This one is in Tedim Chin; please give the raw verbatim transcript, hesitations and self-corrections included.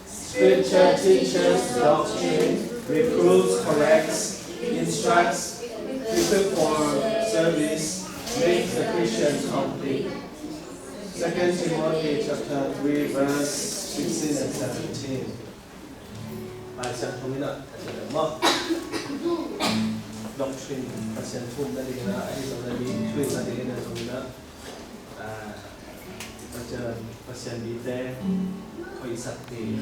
Scripture teaches doctrine, reproves, corrects, instructs, equips for service, makes the Christian complete. Second Timothy chapter three, verse sixteen and seventeen. Lai Siangtho in ah, a tel maw? Doctrine, Pasian thu umna ding in ah, ahi zongin ah, mi thu umna ding in ah, zongin ah, ah, Pasian, Pasian mite hoihsak ding.